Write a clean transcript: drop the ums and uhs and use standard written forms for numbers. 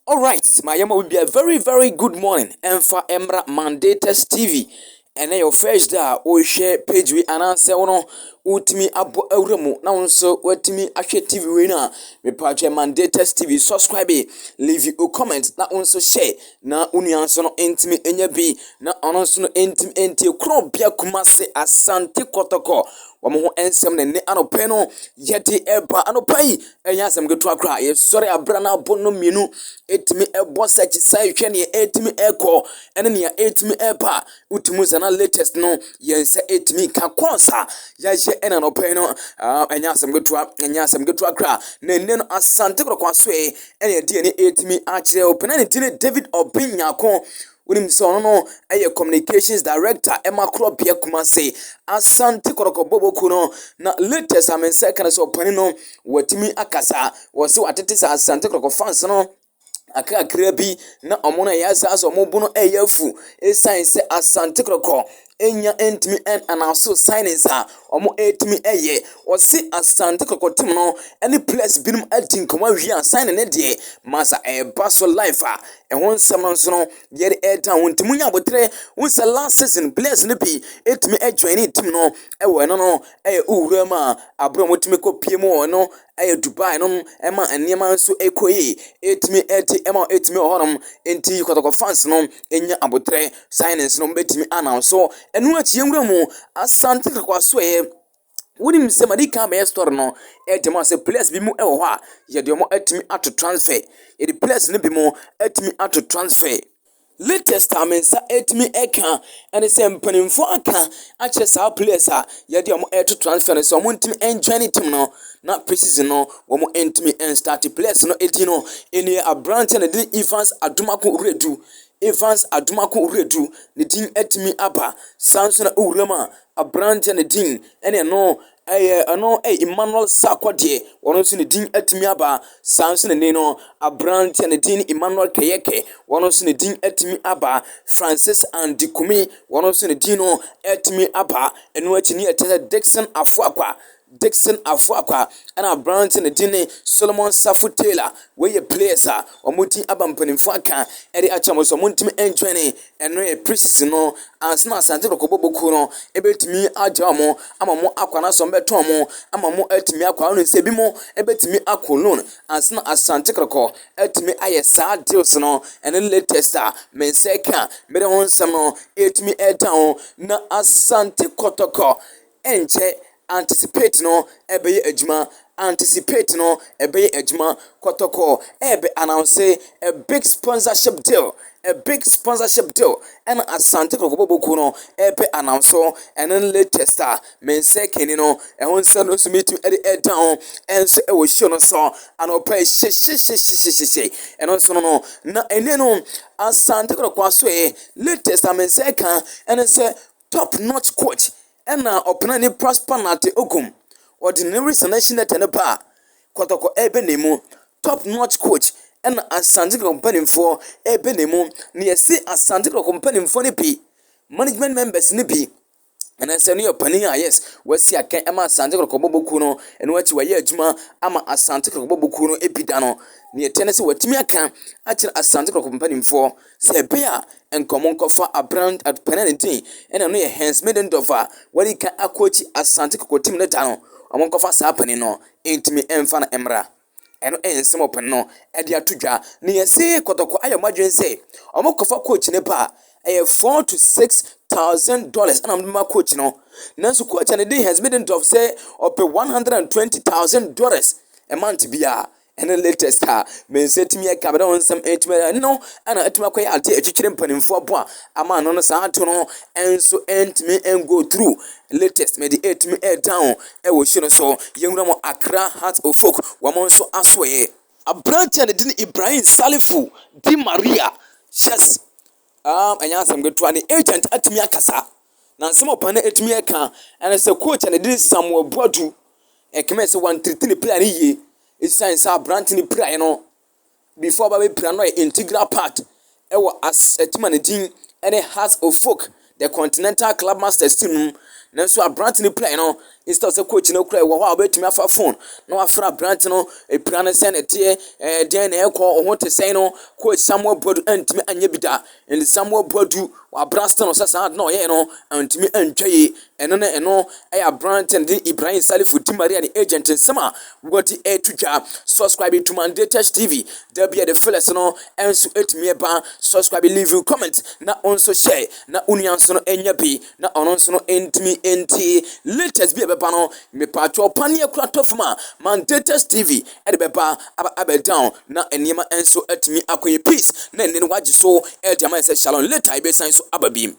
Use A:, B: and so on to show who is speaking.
A: Alright, my yɛma wo bia very very good morning. Ɛmfa mmra Mandatus TV. Ɛnɛ yɛ first day a wohwɛ page wei anaasɛ wo no wotumi abɔ awura mu na wo nso watumi ahwɛ TV wei no a, mepatwɛ, Mandatus TV, subscribe, leave your comment na wo nso share na wo nua nso no ntumi nya bi na ɔno nso no ntumi ntie. Korɔbea Kumase Asante Kɔtɔkɔ wɔn ho nsɛm na ne anɔpɛ no yɛde ɛba. Anɔpa yi ɛnyɛ asɛm ketewa koraa. Yɛsɔre abira no abɔ no mmienu ɛtumi ɛbɔ sɛkyi sa hwɛ nea ɛtumi ɛkɔ ɛne nea ɛtumi ɛba. Wotumi sɛ na latest no yɛn nsa ɛtumi ka kɔɔsa yɛayɛ ɛna anɔpa yi no ɛnyɛ asɛm ketewa, ɛnyɛ asɛm ketewa koraa. Na ɛnɛ no Asante Kɔtɔkɔ asoɛ ɛna yɛde yɛn ɛtumi akyerɛ ɔpɛnɛ ne ti ne David Obeng Nyarko. Wonim sɛ ɔno no ɛyɛ communications director ɛma Korɔbea Kumase Asante Kɔtɔkɔ bɔbɔku no. Na latest a me nsa ka no sɛ ɔpani no watumi akasa wɔ sɛ watete sɛ Asante Kɔtɔkɔ fans no akrakra bi na ɔmo no ɛyɛ asa sɛ ɔmo bo no ɛyɛ afu ɛsiane sɛ Asante Kɔtɔkɔ enya ntumi ɛn announce signings a ɔmo ɛtumi ɛyɛ. Ɔsi Asante Kɔtɔkɔ team no ɛne players binom adi nkɔmɔ awie a signing ne deɛ masa ɛɛba so live a ɛho nsɛm no nso no yɛde ɛɛda ho. Nti munya abotire wɔn sɛ last season players no bi ɛtumi ɛjoin team no ɛwɔ ɛno no ɛyɛ owura mu a abere a wɔtumi kɔ pie mu wɔ no ɛyɛ Dubai no ɛma nneɛma nso ɛkɔ yie, ɛtumi ɛte ɛma ɛtumi wɔ hɔnom. Nti Kɔtɔkɔ fans no ɛnya abotire, signings no bɛtumi announce. Ɛno akyi yɛnwura mu Asante Kɔtɔkɔ asoɛyɛ. Wonim sɛ made kan bɛyɛ story no ɛde mu sɛ players bi mu ɛwɔ hɔ a yɛde wɔn atumi ato transfer, yɛde players no bi mu atumi ato transfer. Latest a me nsa atumi ɛka ɛne sɛ mpanimfoɔ aka akyerɛ saa players a yɛde wɔn ɛto transfer no sɛ wɔn ntumi ɛnjoin team no na pre-season no wɔn ntumi ɛnstart. Players no edi no ɛnie: aberante na de Evans Adomako Redu, Evans Adomako Redu ne din atumi aba. Saa nso na owura mu a aberante ne din ɛne ɛno ɛyɛ ɛno ɛyɛ Emmanuel Sarkodie, wɔn nso ne din atumi aba. Saa nso na ne no aberante ne din Emmanuel Kɛyɛkɛ, wɔn nso ne din atumi aba. Francis Andikumi, wɔn nso ne din no atumi aba. Ɛno akyi ne yɛte sɛ Dixon Afoakwa, Dixon Afoakwa, ɛna aberante ne din ne Solomon Safo Taylor. Wɔyɛ players a wɔn din aba, mpanimfoɔ aka ɛde akyerɛ wɔn sɛ wɔn ntumi njoin. Ɛno yɛ pre-season no ansa na Asante Kɔtɔkɔ bɔbɔkuo no ebɛtumi agya wɔn ama wɔn akɔ anaasɛ wɔn bɛtɔn wɔn ama wɔn atumi akɔ ano sɛ ebi mo ebɛtumi akɔ loan ansa na Asante Kɔtɔkɔ atumi ayɛ saa deals no. Ɛne latest a me nsa ka mede ho nsɛm no etumi ɛda ho. Na Asante Kɔtɔkɔ ɛnkyɛ anticipate no ɛbɛyɛ adwuma, anticipate no ɛbɛyɛ adwuma. Kɔtɔkɔ ɛbɛ announce a big sponsorship deal, a big sponsorship deal ɛna Asante Kɔtɔkɔ bɔbɔkuo no ɛbɛ announce. Ɛne latest a me nsa kani no ɛho nsɛm no nso metumi ɛde ɛda ho ɛnso ɛwɔ show no so anɔpa yi hyehyɛhyɛhyɛhyɛ. Ɛno nso no na ɛne no Asante Kɔtɔkɔ aso yɛ latest a me nsa ka ɛne sɛ top notch coach ɛna ɔpena ne Prosper Narteh Ogum ɔde ne resignation letter no ba a Kɔtɔkɔ ɛbɛ ne mu. Top notch coach ɛna Asante Kɔtɔkɔ mpanimfoɔ ɛbɛ ne mu. Na yɛsi Asante Kɔtɔkɔ mpanimfoɔ no bi, management members no bi, ɛnɛ sɛ no yɛ panin a yes wasi akan ɛma Asante Kɔtɔkɔ bɔbɔkuo no. Ɛno akyi wɔyɛ adwuma ama Asante Kɔtɔkɔ bɔbɔkuo no bi da no. Nea ɛteɛ ne sɛ watumi aka akyerɛ Asante Kɔtɔkɔ mpanimfoɔ sɛ ɛbɛyɛ a nkɔmɔ nkɔfa abrant panin ne din ɛna no yɛ Hans Middendorf a wɔde ka akɔkyi Asante Kɔtɔkɔ team no da no, ɔmo nkɔfa saa panin no ntumi mfa no mmra. Ɛno ɛyɛ nsɛm ɔpanin no ɛde ato dwa. Na yɛsi Kɔtɔkɔ ayɛ ɔmo adwene sɛ ɔmo kɔfa coach ne ba a ɛyɛ $4,000 to $6,000 ɛna ɔmo de ma coach no. Nanso coach a ne din Hans Middendorf sɛ ɔpɛ $120,000 a month biara. Ɛne latest a me nsa tumi ɛka bɛdɛ wɔn nsɛm ɛtumi ɛno ɛna ɛtumi akɔyɛ adeɛ ɛtwitwiri mpanimfoɔ bo a ama ano no saa ato no ɛnso ɛntumi ɛngo through. Latest mɛde ɛtumi ɛdown ɛwɔ show no so. Yɛnwura mu Accra Hearts of Oak wɔn nso asoɛ aberanteɛ a ne din Ibrahim Salifu Di Maria. Yes, ɛnyɛ asɛm ketewa. Ne agent atumi akasa na nsɛm a ɔpan no atumi ɛka ɛne sɛ coach a ne din Samuel Boadu ɛkɛmɛ sɛ wantreat ne player no yie, ɛsiane sɛ aberante no piraeɛ no before ɔba bɛpira no ɔyɛ integral part ɛwɔ as ɛtim a ne din ɛne Hearts of Oak, the Continental Club Masters team no. Nanso aberante no piraeɛ no Instead sɛ coach no kura wɔ hɔ a ɔbɛtumi afa phone na wafra aberante no, epira no sɛn na ɛteɛ, deɛn na ɛkɔ ɔho te sɛn no, Coach Samuel Boadu antumi anyɛ bi da. Nti Samuel Boadu wabrasta no sɛ saa ade na ɔyɛɛ no antumi antwa yie. Ɛno ne ɛno ɛyɛ aberante no de Ibrahim Salifu Di Maria ne agent nsɛm a wɔde ɛto dwa. Subscribe to Mandators TV da bi a de files no ɛnso ɛtumi ɛba. Subscribe, leave your comment na nso share na onua nso no ɛnya bi na ɔno nso no ɛntumi ɛntie latest bi a ɛbɛba no. Mepatwɛ paneɛ kora tɔ fam a, Mandators TV ɛde bɛba aba abɛdown na nneɛma nso atumi akɔyɛ peace na ɛne no wagye so ɛde ama sɛ shalom. Later ɛbɛsan so aba bi.